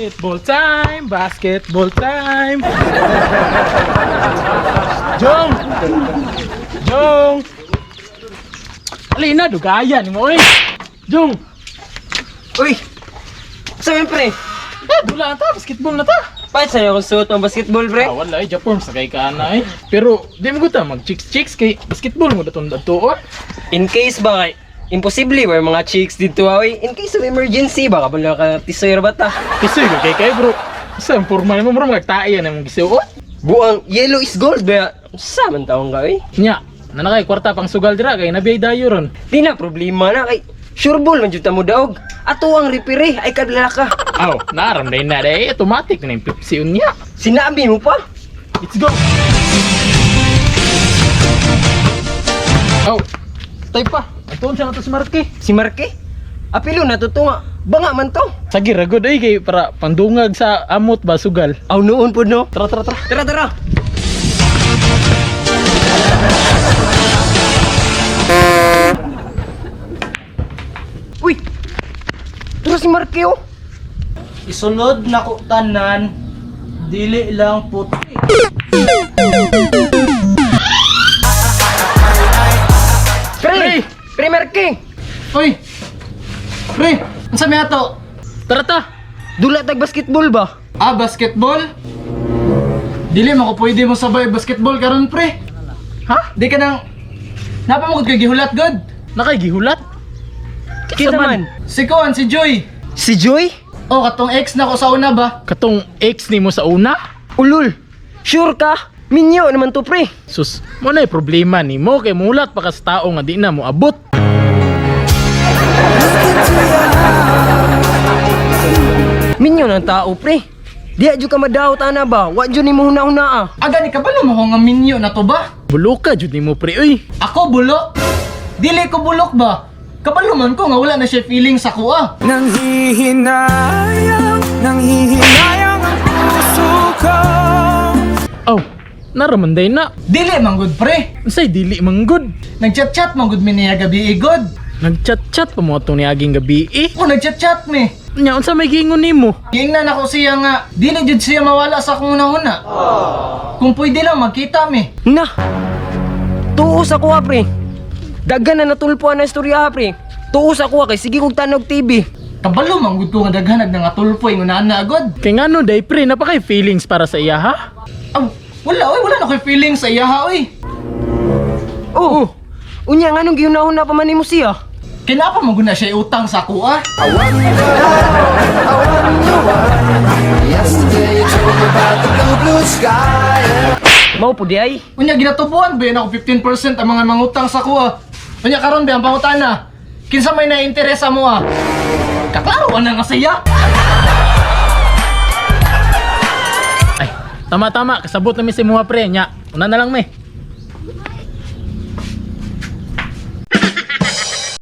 Basketball time! Basketball time! Jong! Jong! Alina, dugayan mo eh! Jong! Uy! Sa so, pre? Eh, dula na ta, basketball na ta! Paano sa'yo akong suot ng basketball, pre? Ah, wala eh, Japon, sakay ka na eh. Pero, di mo guta, mag chicks-chicks kay basketball mo datong datuon. In case ba kay imposible ba yung mga chicks dito, ah, oy. In case of emergency, baka bala ka tisoy ra ba ta? Kasi, kay kay bro, sa ang formal mo, bro, magtae yan ang gisuot. Buang yellow is gold ba? Sa man taong ka, oy. Nya, nanakay kwarta pang sugal dira kay nabiyay dayo ron. Di na problema na kay sure ball man jud ta mo daog. Ato ang referee ay kadla ka. Aw, naram na na day, automatic na yung Pepsi unya. Sinabi mo pa? Let's go. Aw, tay pa. Atuon siya na to si Marky. Si Marke? Apilo na to nga. Banga man to. Sagi ragod ay kay para pandungag sa amot ba sugal. Aw noon po no. Tara tara tara. Tara tara. Uy! Tara si Marke oh. Isulod na ko tanan, dili lang puti. Pre! Pre Marke! Uy! Pre, unsa may ato? Tara ta. Dula tag basketball ba? Ah, basketball? Dili mo ko pwede mo sabay basketball karon pre. Ha? Di ka nang Napamukod kay gihulat god. Nakay gihulat. Kinsa man? Si Kuan, si Joy. Si Joy? Oh, katong ex na ko sa una ba? Katong ex nimo sa una? Ulul! Sure ka? Minyo naman to pre. Sus, mo na problema nimo kay mulat pa ka sa tao nga di na mo abot. Minyo ng tao pre. Diya jud ka madaot ana ba? Wa jud nimo huna-huna ah. Aga ni kabalo mo ko nga minyo na to ba? Bulo ka jud nimo pre oy. Ako bulok. Dili ko bulok ba? Kabalo man ko nga wala na siya feeling sa kuha. Nanghihinayang, nanghihinayang ang puso ko. Aw, naraman day na. Dili man gud pre. Unsay dili man gud. Nagchat-chat man gud mi niya gabi eh, god. Nagchat-chat pa mo atong niaging gabi eh. Oh, nagchat-chat mi. Nya unsa may giingon nimo? Giingnan ako siya nga, dili jud siya mawala sa akong una-una. Kung pwede lang magkita mi. Na! Tuo sa kuha pre. Daghan na natulpuan na istorya ha, pre. Tuo sa kuha kay sige kog tanog TV. Kabalo man gud ko nga daghan nag nangatulpo ingon ana agad. Kay ngano day pre napakay feelings para sa iya ha? Aw, wala oy, wala na koy feeling sa iya ha oy. Oh. Unya nganong gihuna-huna pa man nimo siya? Kinapa man gud na siya utang sa kuha? Yesterday you told me about the blue, blue sky. Mao po di ay. Unya ginatubuan ba yun ako 15% ang mga mangutang sa kuha. Unya karon ba ang pangutana? Kinsa may na-interest mo ah? Kaklaro ana nga siya. Ay, tama tama kasabot na mi si muha pre nya. Una na lang me.